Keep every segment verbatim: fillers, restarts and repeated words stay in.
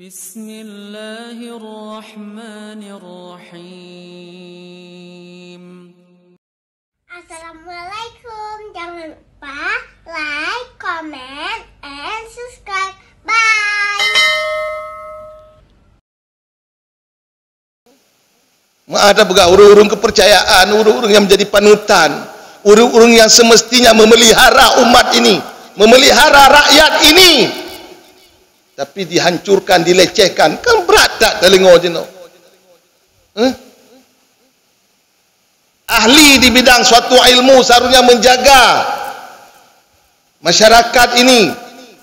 Bismillahirrahmanirrahim. Assalamualaikum. Jangan lupa like, comment, and subscribe. Bye. Meu'ah tapeugah ureuëng-ureuëng kepercayaan, ureuëng-ureuëng yang menjadi panutan, ureuëng-ureuëng yang semestinya memelihara umat ini, memelihara rakyat ini, tapi dihancurkan, dilecehkan. Kan brat that tadeungoe jinoe? Eh? Ahli di bidang suatu ilmu seharusnya menjaga masyarakat ini,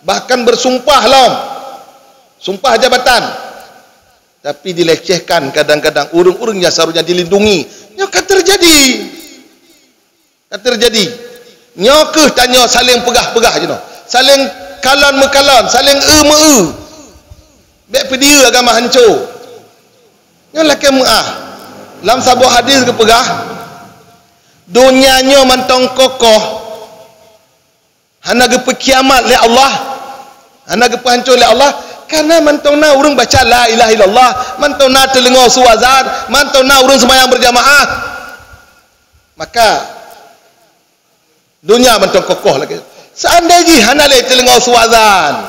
bahkan bersumpah lom, sumpah jabatan, tapi dilecehkan kadang-kadang ureuëng-ureuëng yang seharusnya dilindungi. Nyoe ka terjadi. Ka terjadi. Nyoe keuh tanyoe saling peugah-peugah jinoe, saling kalon meukalon, saling eu meu-eu. Bék peudiyeu agama hanco. Nyoe lakée meu'ah. Lam saboh hadis geupeugah, donya nyoe mantong kokoh, hana geupeukiamat lé Allah, hana geupeuhanco lé Allah, karena mantong na ureuëng baca la ilaha illallah, mantong na teudeungoe su azan, mantong na ureuëng seumayang berjamaah. Maka donya mantong kokoh lagée. Seandai jih hana lé teudeungoe su azan,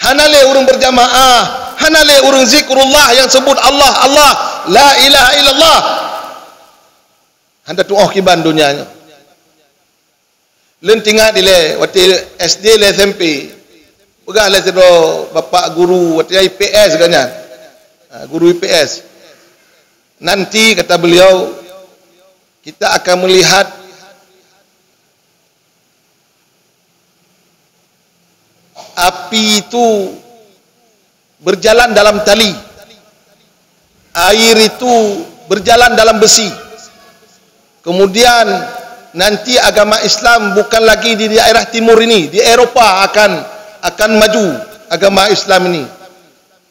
hana lé ureuëng berjamaah, hana lé ureuëng zikrullah yang sebut Allah, Allah, la ilaha illallah, hana tuoh kiban donya nyoe. Lôn teuingat dilée watée S D lé S M P, peugah lé sidroe bapak guru watée I P S geuh nyan. Ha, guru I P S. Nanti, kata beliau, kita akan melihat api itu berjalan dalam tali, air itu berjalan dalam besi. Kemudian nanti agama Islam bukan lagi di daerah timur ini, di Eropa akan akan maju agama Islam ini.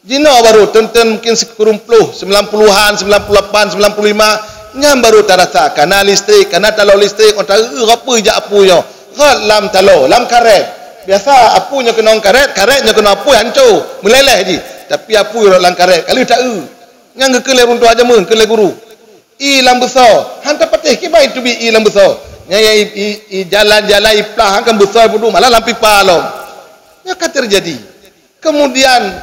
Jinoe baru, teun-teun mungkin sikureueng ploh, sembilan puluhan, sembilan puluh lapan, sembilan puluh lima, nyan baru tarasa, kana listrik, kana taloe listrik, oh, ta-, eu, apui jak apui nyoe. Rot lam taloe, lam karet. Biasa apui nyoe keunong karet, karet nyoe keunong apui, hanco, meuleleh jih. Tapi apui rot lam karet, ka lheueh ta-eu. Nyan geukheun lé ureuëng tuha jameun, kheun lé guru. Ie lam beusoe, han tapatéh kiban teubiet ie lam beusoe. Nyan i, i, i jalan-jalan i plah, han kan beusoe peuduek, malah lam pipa lom. Nyan ka teujadi. Kemudian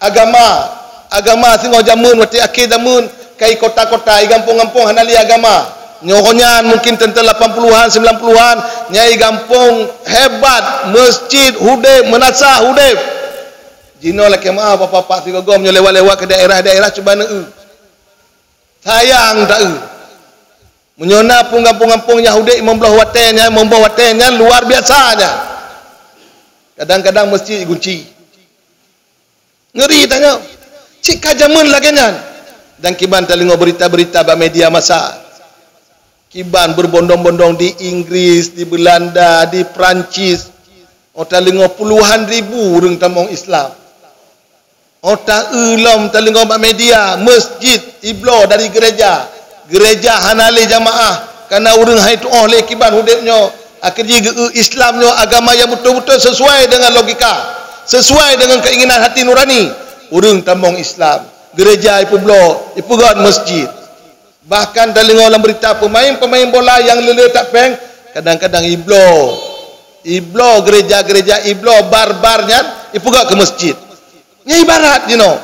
agama, agama singoh jameun, watée akhé jameun, ka i kota-kota, i gampông-gampông hana lé agama. Nyoe nyan mungkin teunteun lapan puluhan, sembilan puluhan, nyan i gampông hebat, meuseujid udeb, meudrasah udeb. Jinoe lakée meu'ah bapak-bapak sigoe gob nyoe lewat-lewat keu daerah-daerah cuba neu-eu. Sayang ta-eu. Meunyoe na pun gampông-gampông Yahudi limong blaih watée nyan, limong boh watée nyan luar biasa nyan. Kadang-kadang meuseujid gunci. Ngeri tanyoe. Cit ka jameun lagée nyan. Dan kiban tadeungoe beurita-beurita bak media massa. Kiban berbondong-bondong di Inggris, di Belanda, di Perancis. Oh, tadeungoe puluhan ribu ureuëng tamong Islam. Oh, ta-eu lom tadeungoe bak media, meuseujid ibloe dari geureja. Geureja hana lé jamaah, kana ureuëng han itu'oh lé kiban udeb nyoe. Akhé jih geu-eu Islam nyoe agama nyang beutôi-beutôi sesuai deungon logika, sesuai deungon keinginan hati nurani. Ureuëng tamong Islam, geureja ipeubloe, ipeugét meuseujid. Bahkan tadeungoe lam beurita peumaén-peumaén bola nyang le-le that péng, kadang-kadang ibloe, ibloe geureja-geureja, ibloe bar-bar nyan, ipeugét keu meuseujid. Nyan ibarat jinoe.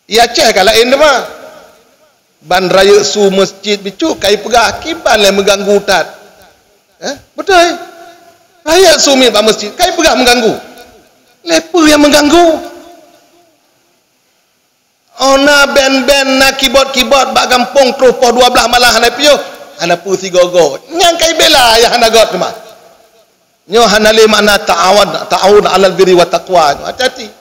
I Aceh ka laén teuma. Ban rayeuk su meuseujid bacut ka ipeugah, kiban lé meuganggu that. Eh, beutôi. Rayeuk su miet bak meuseujid ka ipeugah meuganggu. Lé peue nyang meuganggu? Oh, na band-band, na keyboard-keyboard bak gampông troh poh dua blaih malam hana piôh, hana peue sigoe-goe. Nyang ka ibela nyang hana göt teuma. Nyoe hana lé makna ta'awun, ta'awun 'alal birri wat taqwa. Hati-hati.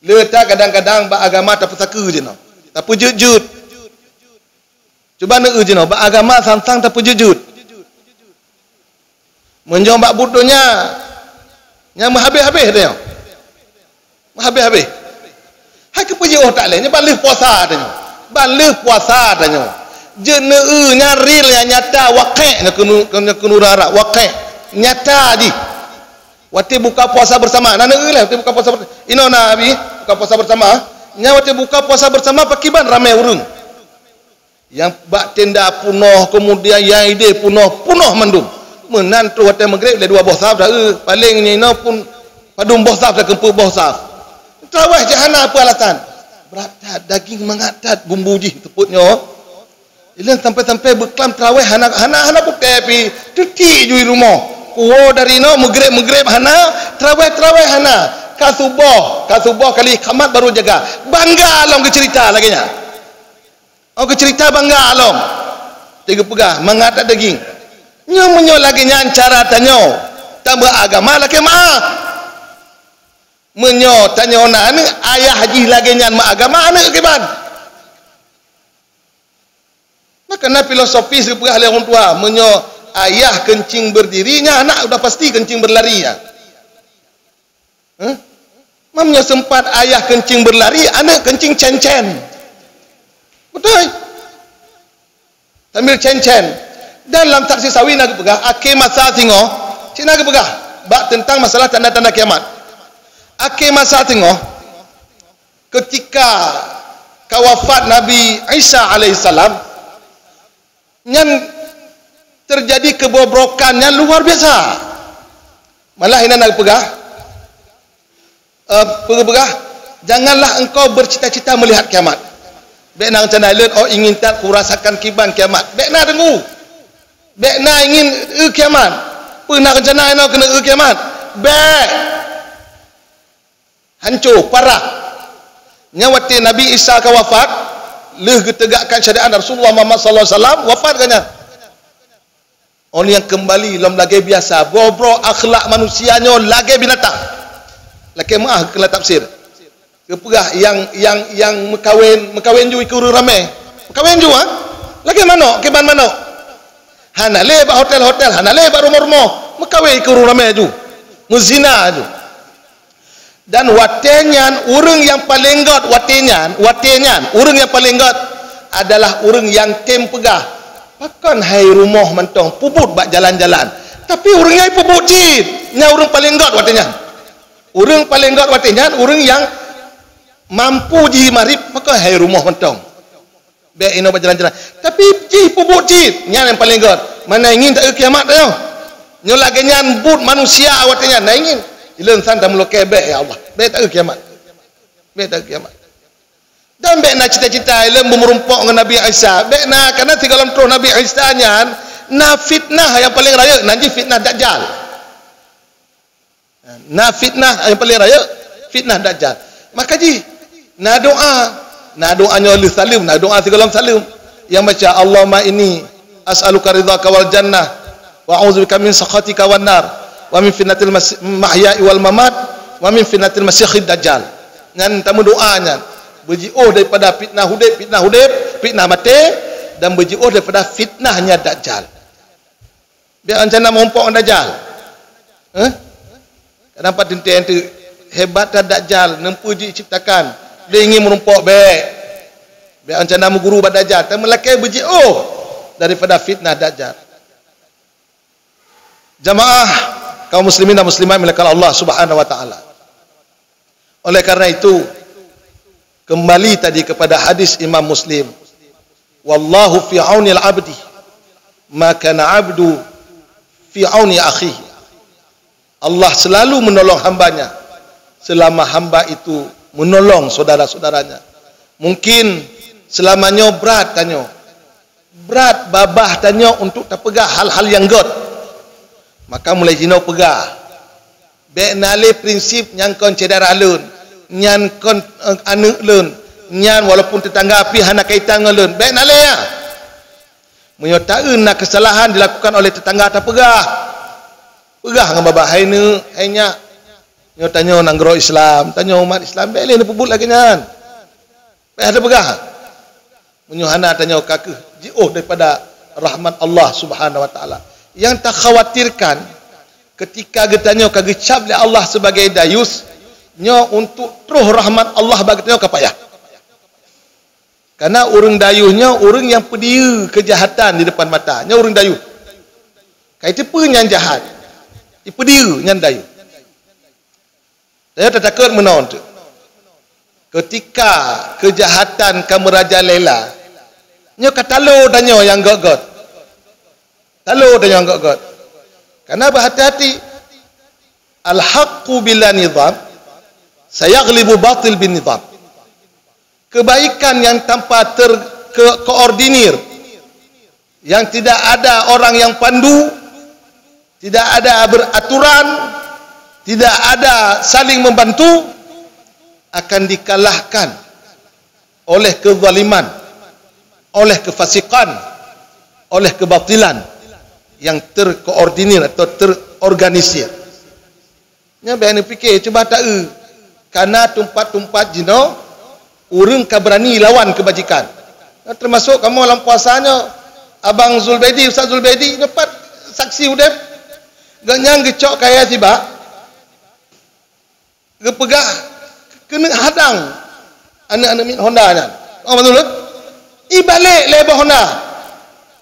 Le that kadang-kadang bak agama tapeusakeue jinoe. Tapeujeuet-jeuet. Cuba neu-eu jinoe, bak agama sang-sang tapeujeuet-jeuet. Meunyoe bak buet donya, nyang meuhabéh-habéh tanyoe. Meuhabéh-habéh. Hai keupeue jiôh that lé, nyoe ban lheueh puasa tanyoe. Ban lheueh puasa tanyoe. Jeuet neu-eu nyan real nyang nyata, waqi' nyoe keu nu-, nyoe keu ureuëng Arab, waqi'. Nyata jih. Watée buka puasa bersama, na neueu lé watée buka puasa bersama. Inoe na Abi, buka puasa bersama. Nyan watée buka puasa bersama pakiban ramé ureuëng. Nyang bak tenda punoh, kemudian nyang idéh punoh, punoh mandum. Meunan troh watée maghrib lé dua boh saf dah, eh, paléng nyoe inoe pun padum boh saf dah, keumpeuet boh saf. Traweh jih hana peue alasan. Brat that, daging mangat that, bumbu jih teupot nyoe. Ileng sampai-sampai beuklam traweh hana, hana, hana kutem pi, teuti ju i rumoh. Kuwoe dari inoe maghrib-maghrib hana, traweh-traweh hana. Ka suboh, ka suboh kali kamat baru jaga. Bangga lom geucerita lagée nyan. Oh, geucerita bangga lom. Teupeugah mangat that daging. Nyoe meunyoe lagée nyan cara tanyoe, tameugah agama lakée meu'ah. Meunyoe tanyoe na aneuëk, ayah jih lagée nyan meuagama, aneuëk kiban. Maka na filosofis geupeugah lé ureuëng tuha, meunyoe ayah kencing berdiri, nyan anak udah pasti kencing berlari, ya. Hah? Meunyoe sempat ayah kencing berlari, aneuëk kencing cen-cen. Beutôi. Sambil cen-cen. Dan lam Takhsis Sawi na geupeugah, akhé masa singoh, cit na geupeugah bak teuntang masalah tanda-tanda kiamat. Akhé masa singoh, keutika ka wafat Nabi Isa alaihissalam, nyan teujadi keubobrokan nyang luar biasa. Malah inan na geupeugah, eh, peugah, "Janganlah engkau bercita-cita melihat kiamat." Bék na reuncana lôn, "Oh, ingin that kurasakan kiban kiamat." Bék na deungoe. Bék na ingin eu kiamat. Peue na reuncana inoe keuneuk eu kiamat? Bék. Hanco, parah. Nyan watée Nabi Isa ka wafat, lheueh geuteugakkan syariat Rasulullah Muhammad sallallahu alaihi wasallam, wafat geuh nyan. Ureuëng nyang keumbali lom lagée biasa, bobroe akhlak manusia nyoe lagée binatang. Lakée meu'ah keulah tafsir. Geupeugah nyang, nyang, nyang meukawen, meukawen ju ikeue ureuëng ramé. Meukawen ju, ha? Lagée manok, kiban manok. Hana lé bak hotel-hotel, hana lé bak rumoh-rumoh. Meukawen ikeue ureuëng ramé ju. Meuzina ju. Dan watée nyan ureuëng nyang paleng gét watée nyan, watée nyan ureuëng nyang paleng gét adalah ureuëng nyang tem peugah, "Pakon hai rumoh mantong peubuet bak jalan-jalan." Tapi ureuëng nyan peubuet cit, nyan ureuëng paleng gét watée nyan. Ureuëng paleng gét watée nyan ureuëng nyang mampu jimarit, "Pakon hai rumoh mantong." Bék inoe bak jalan-jalan. Tapi jih peubuet cit, nyan nyang paleng gét. Mana ingin taeu kiamat tanyoe? Nyoe lagée nyan buet manusia watée nyan, na ingin. Ileng san tameulukée bék, ya Allah. Bék taeu kiamat. Bék taeu kiamat. Dan bék na cita-cita ileng beumeurumpok ngon Nabi Isa. Bék na, karena sigohlom troh Nabi Isa nyan na fitnah nyang paleng rayeuk, nan jih fitnah Dajjal. Na fitnah nyang paleng rayeuk, fitnah Dajjal. Maka jih na doa, na doa nyoe lheueh saleuem, na doa sigohlom saleuem. Nyang baca, "Allahumma inni as'aluka ridhaka wal jannah, wa a'udzubika min sakhatika wan nar, wa min fitnatil mas-, mahya'i wal mamat, wa min fitnatil masiihid dajjal." Nyan tameudoa nyan. Beujiôh daripada fitnah udeb, fitnah udeb, fitnah maté, dan beujiôh daripada fitnahnya Dajjal. Bék reuncana meurumpok ngon Dajjal. Eh? Kadang pat teuntée teuk, hebat that Dajjal, neumpeue jiciptakan. Lé ingin meurumpok bék. Bék reuncana meuguru bak Dajjal, tapi meulakée beujiôh daripada fitnah Dajjal. Jamaah kaum muslimin dan muslimat dimuliakan Allah Subhanahu wa taala. Oleh karena itu, kembali tadi kepada hadis Imam Muslim, "Wallahu fi aunil abdi, ma kana abdu fi auni akhihi." Allah selalu menolong hambanya selama hamba itu menolong saudara-saudaranya. Mungkin selama nyoe brat tanyoe, brat babah tanyoe untuk tapeugah hal-hal nyang gét. Maka mulai jinoe peugah, bék na lé prinsip nyang kon syedara lôn, nyan kon, eh, aneuëk lôn, nyan walaupun teutangga pih hana kaitan ngon lôn. Bék na lé nyan. Meunyoe taeu na keusalahan dilakukan oleh teutangga tapeugah. Peugah ngon babah, "Hai neuk, hai nyak, nyoe tanyoe nanggroe Islam, tanyoe umat Islam, bék lé neupeubuet lagée nyan." Bék tapeugah. Meunyoe hana tanyoe ka kheueh jiôh daripada rahmat Allah Subhanahu wa taala. Nyang takhawatirkan, keutika geutanyoe ka geucab lé Allah sibagai dayus, nyoe untuk troh rahmat Allah bak geutanyoe ka payah. Karena ureuëng dayus nyoe ureuëng nyang peudiyeu keujahatan di depan mata. Nyoe ureuëng dayus. Ka jiteupeue nyang jahat, jipeudieu nyan dayus. Tanyoe tatakot meunoe teuk. Keutika keujahatan ka meurajalela, nyoe ka talo tanyoe nyang göt-göt. Talo tanyoe nyang göt-göt. Karena beuhati-hati. Al-haqqu bila nizam, sayaghlibu batil bin nizam. Kebaikan yang tanpa terkoordinir, yang tidak ada orang yang pandu, tidak ada beraturan, tidak ada saling membantu, akan dikalahkan oleh kezaliman, oleh kefasikan, oleh kebatilan yang terkoordinir atau terorganisir. Nyan bèk neupike, cuba taeu. Kana teumpat-teumpat jinoe, ureueng ka beurani lawan keubajikan. Nyan teumasok kamoe lam puasa nyoe, Abang Zulbedi, Ustaz Zulbedi, nyoe pat saksi udép. Gobnyan geucok kayèe sibak, geupeugah keuneuk hadang aneuk-aneuk miet Honda nyan. Oh, beutôi? Ibalek lé boh Honda.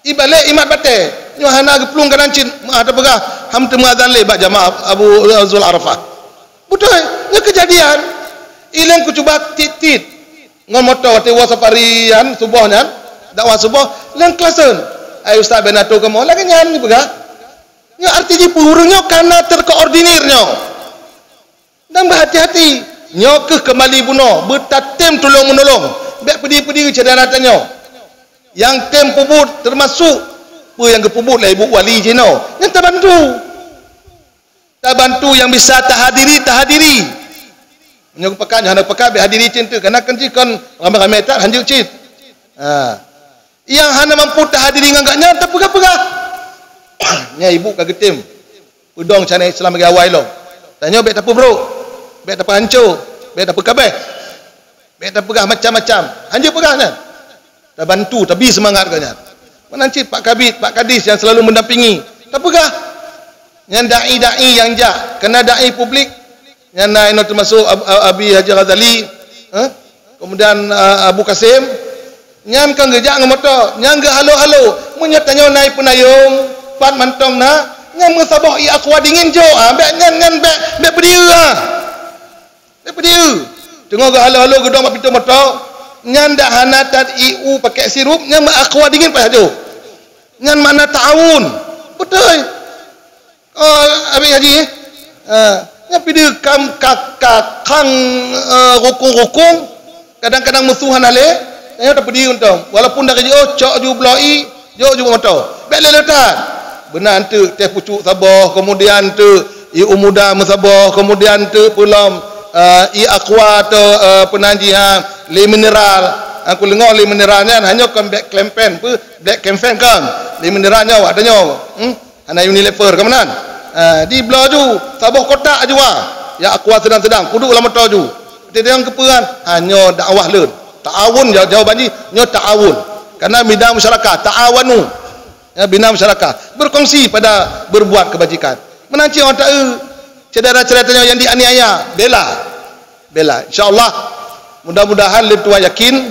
Ibalek imat batèe. Nyoe hana geuplueng keunan cit, meuah tapeugah, "Ham teumeuazan lé bak jamaah Abu Zul Arafah." Beutôi, nyoe keujadian. Ileng kucuba tit-tit ngon moto watèe woe safari nyan, suboh nyan, dakwah suboh, leng klasen. "Ai ustaz, bèk na tô kamoe." Lagèe nyan jipeugah. Nyoe arti jih peue, ureueng nyoe kana terkoordinir nyoe. Dan beuhati-hati, nyoe kheueh keumbali bunoe, beutatem tulông-meunolong. Bèk peudiri-peudiri syedara tanyoe. Nyang tem peubuet teumasok peue nyang geupeubuet lé ibu wali jinoe. Nyan tabantu. Tabantu nyang bisa tahadiri, tahadiri. Nyoe geupeugah, nyoe hana geupeugah, bèk hadiri cit teuk. Kana kan jih kon ramè-ramè that, hanjeuet cit. Ha. Nyang hana mampu tahadiri ngon gobnyan, tapeugah-peugah. Nyan ibu ka geutem peudong syariat Islam lagèe awai lom. Tanyoe bèk tapeubrôk, bèk tapeuhanco, bèk tapeukabeh, bèk tapeugah macam-macam. Hanjeuet peugah nyan. Tabantu, tabi seumangat gobnyan. Meunan cit Pak Kabid, Pak Kadis nyang seulalu meudampingi. Tapeugah. Nyan dai-dai nyang jak, kana dai publik, nyan na inoe teumasok Ab-, Ab-, Abi Haji Ghazali, eh? Kemudian, eh, Abu Kasim, nyan kan geujak ngon moto, nyan geuhalo-halo. Meunyoe tanyoe na i Peunayong, pat mantong na, nyan meusaboh i Aqua Dingin jok, ah, bèk nyan, nyan bèk, bèk peudiyeu, ah. Bèk peudiyeu. Teungoh geuhalo-halo geudong bak pintoe moto, nyan dak hana that i u pakèk sirup, nyan meu Aqua Dingin payah jok. Nyan makna ta'awun. Beutôi. Oh, Abi Haji, eh? Ha, nyan peudiyeu kam ka, ka, kang, eh, rukung-rukung, kadang-kadang musoh hana lé, nyan tapeudiyeu mantong. Walaupun dari jiôh, cok ju bloe i, jok ju moto. Bèk lé le that. Beuna teuk teh pucuk saboh, kemudian teuk i u muda meusaboh, kemudian teuk peulom, eh, i Aqua atau, eh, peue nan jih, ha, le mineral. Aku deungö le mineral nyan, ha nyoe kon black campaign, peue? Black campaign kon. Le mineral nyoe, awak tanyoe. Hmm? Hana Unilever ka meunan. Ha, di bloe ju, saboh kotak ju, ha. Ya Aqua sedang-sedang, peuduek lam moto ju. Teudeung keupeue kan? Ha, nyoe dakwah lôn. Ta'awun, jaw-, jawaban jih, nyoe ta'awun. Karena bina masyarakat, ta'awanu. Ya, bina masyarakat. Berkongsi pada berbuat kebajikan. Meunan cit awak taeu, syedara-syedara tanyoe nyang dianiaya, bela. Bela. Insya Allah, mudah-mudahan lôn tuan yakin,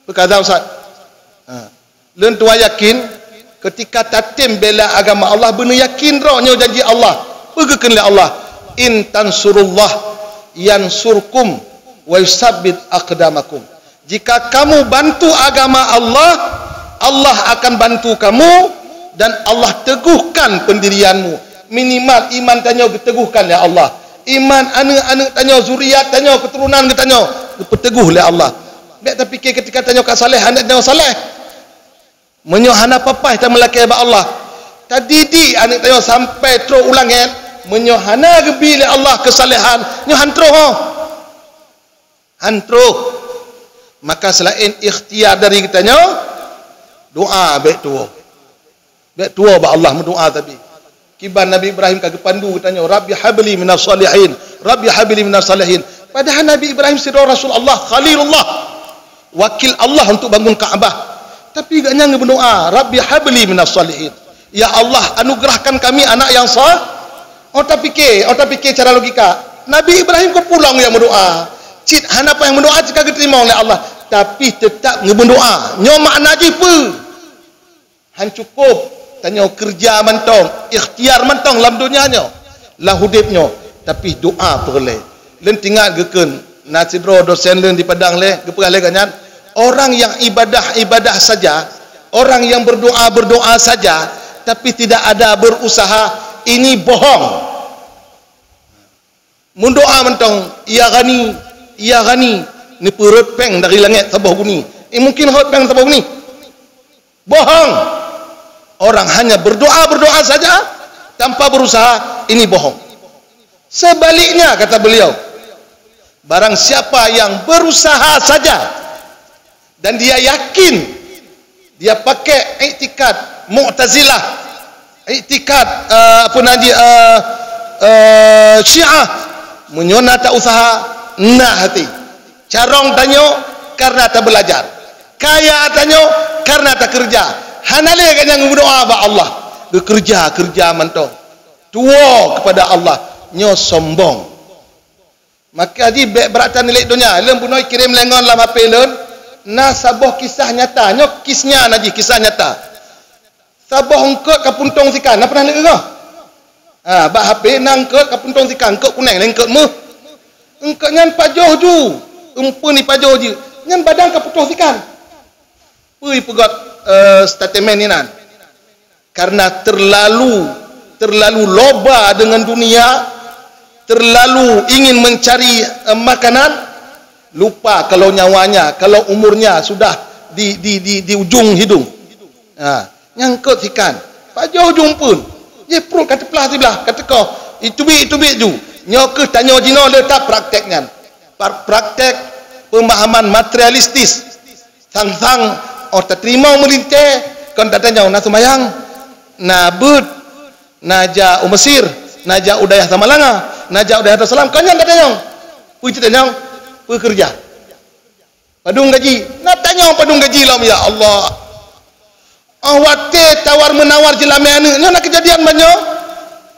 peukara Ustaz. Ha. Lôn tuan yakin, keutika tatem bela agama Allah, beuneuyakin droe nyoe janji Allah. Peue geukheun lé Allah, "In tansurullah yansurkum wa yusabbit aqdamakum." Jika kamu bantu agama Allah, Allah akan bantu kamu dan Allah teguhkan pendirianmu. Minimal iman tanyoe geuteguhkan lé Allah. Iman aneuk-aneuk tanyoe, zuriat tanyoe, keuturonan geutanyoe geupeuteguh lé Allah. Bèk tapike keutika tanyoe ka saleh, aneuk tanyoe saleh. Meunyoe hana papai tameulakèe bak Allah, tadidik aneuk tanyoe sampai trôk u langèt, meunyoe hana geubi lé Allah keusalehan, nyoe han trôh, ho. Han trôh. Maka seulaén ikhtiar dari geutanyoe, doa bèk tuwoe. Bèk tuwoe bak Allah meudoa tapi. Kiban Nabi Ibrahim ka geupandu geutanyoe, "Rabbi habli minas shalihin, Rabbi habli minas shalihin." Padahal Nabi Ibrahim sidroe Rasul Allah, Khalilullah, wakil Allah untuk bangun Ka'bah. Tapi gobnyan geumeudoa, "Rabbi habli minas shalihin." Ya Allah, anugerahkan kami anak yang sa-, oh tapike, oh tapike cara logika. Nabi Ibrahim kon pulang nyang meudoa. Cit hana payah meudoa cit ka geuteurimong lé Allah. Tapi teutap geumeudoa. Nyoe makna jih peue? Han cukup tanyoe keureuja mantong, ikhtiar mantong lam donya nyoe, lam udép nyoe, tapi doa peureulèe. Lôn teuingat geukheun, na sidroe dosen lôn di Padang lé, geupeugah lé gobnyan, "Orang yang ibadah-ibadah saja, orang yang berdoa-berdoa saja, tapi tidak ada berusaha, ini bohong." Meudoa mantong, "Ya Ghani, ya Ghani," neupeu rhot péng dari langét saboh guni. Eh, mungkin rhot péng saboh guni? Bohong. Orang hanya berdoa-berdoa saja tanpa berusaha, ini bohong. Sebaliknya, kata beliau, barang siapa yang berusaha saja dan dia yakin, dia pakai iktikad Mu'tazilah, iktikad, eh, apa nan ji, eh, eh, Syiah, meunyoe na ta usaha, na hati. Carông tanyoe karena ta belajar. Kaya tanyoe karena ta keureuja. Hana lé gobnyan geudoa bak Allah. Geukeureuja, keureuja mantong. Tuwoe kepada Allah. Nyoe sombong. Maka jih bék brat that nilék donya. Lôn bunoe kirém lé ngon lam H P lôn, na saboh kisah nyata. Nyoe kisnya na jih, kisah nyata. Saboh eungkôt ka puntông sikan. Na pernah leueh goh? Ha, bak H P na eungkôt ka puntông sikan, eungkôt kunéng, laén eungkôt méuh. Eungkôt nyan pajoh ju, eumpeuen ipajoh jih. Nyan badan ka putôh sikan. Peue ipeugöt, eh, statement inan? Karena terlalu, terlalu loba dengan dunia, terlalu ingin mencari, eh, makanan, lupa kalau nyawanya, kalau umurnya sudah di, di, di, di ujung hidung. Ha, nyan eungkôt sikan. Pajoh ju eumpeuen. Jih pruet ka teuplah siblah, ka teukoh. Iteubiet-iteubiet ju. Nyoe keuh tanyoe jinoe le that praktek nyan. Pra-, praktek pemahaman materialistis. Sang-sang, oh, tateurimong meulintèe, kon tatanyong na seumayang, na beuet, na jak u Mesir, na jak u dayah Samalanga, na jak u dayah Darussalam, kon nyan tatanyong. Peue tatanyong? Peue keureuja? Padum gaji? Na tanyong padum gaji lom, ya Allah. Oh, watèe tawar-meunawar jeulamèe aneuk, nyoe na keujadian ban nyoe?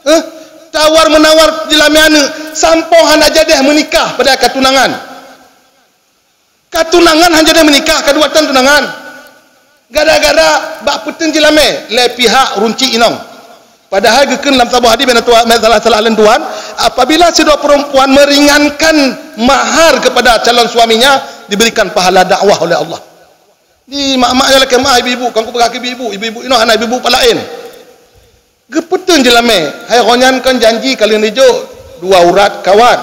Eh? Tawar-meunawar jeulamèe aneuk, sampoe hana jadeh meunikah padahai ka tunangan. Ka tunangan hana jadeh meunikah, ka dua tan tunangan. Gara-gara bak peuteun jeulamèe lé pihak runcit inong. Padahai geukheun lam saboh hadis, bèk na tuan, bèk salah-salah lôn tuan, apabila sidroe perempuan meringankan mahar kepada calon suaminya, diberikan pahala dakwah oleh Allah. Di mak-mak nyang lakèe meu'ah ibu-ibu, kon kupeugah keu ibu-ibu, ibu-ibu inoe hana ibu-ibu pat laén. Geupeuteun jeulamèe, hai roh nyan kon janji ka lheueh neujok dua urat kawat.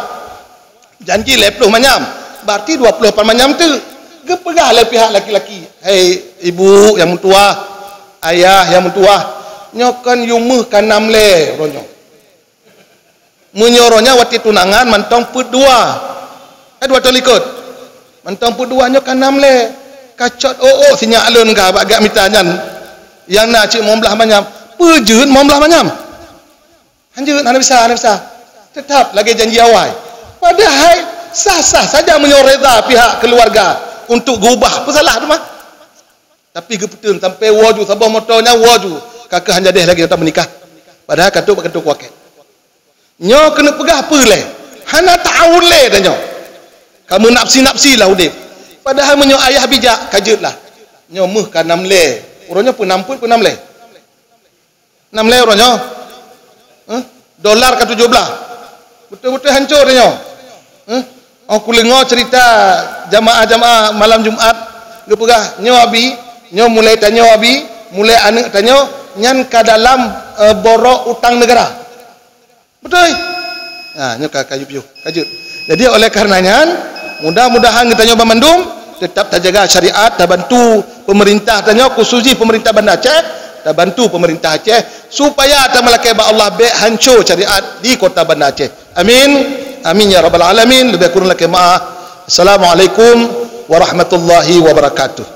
Janji lhèe ploh manyam, berarti dua ploh pat manyam teuk. Geupeugah lé pihak laki-laki, "Hai ibu nyang meutuwah, ayah nyang meutuwah, nyoe kon yum meuh ka nam lé uroe nyoe." Meunyoe uroe nyan watèe tunangan mantong peuet dua. Eh, dua thôn likôt. Mantong peuet dua nyoe ka nam lé. Ka cot ôk-ôk sinyak lôn ka bak gak mita nyan. Nyang na cit limong blaih manyam. Peue jeuet limong blaih manyam? Hanjeuet, hana bisa, hana bisa. Teutap lagèe janji awai. Padahai sah-sah saja meunyoe reda pihak keuluwarga untuk geubah. Peue salah teuma? Tapi geupeuteun sampai woe ju, saboh moto nyan woe ju. Ka keuh han jadeh lagi, teutap meunikah. Padahai ka trok bak kantô kuakét. Nyoe keuneuk peugah peue lé? Hana ta'awun lé tanyoe. Ka meunafsi-nafsi lah udép. Padahai meunyoe ayah bijak, ka jeuet lah. Nyoe meuh ka nam lé. Uroe nyoe peue nam peuet, peue nam lé? Nam lé uroe nyoe. Heh? Dolar ka tujoh blaih. Beutôi-beutôi hancô tanyoe. Heh? Oh, kudeungö cerita jamaah-jamaah malam Jumat geupeugah, nyoe abi, nyoe mulai tanyoe abi, mulai aneuk tanyoe, nyan ka dalam, eh, borok utang negara. Beutôi? Ha, nyoe ka, ka jeuet piôh, ka jeuet. Jadi, oleh karena nyan, mudah-mudahan geutanyoe banmandum teutap tajaga syariat, tabantu pemerintah tanyoe, khusus jih pemerintah Banda Aceh, tabantu pemerintah Aceh supaya tameulakèe bak Allah bèk hancô syariat di kota Banda Aceh. Amin. Amin ya rabbal alamin. Leubèh kureueng lakèe meu'ah. Assalamualaikum warahmatullahi wabarakatuh.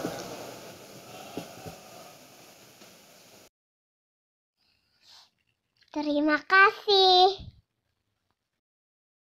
Terima kasih.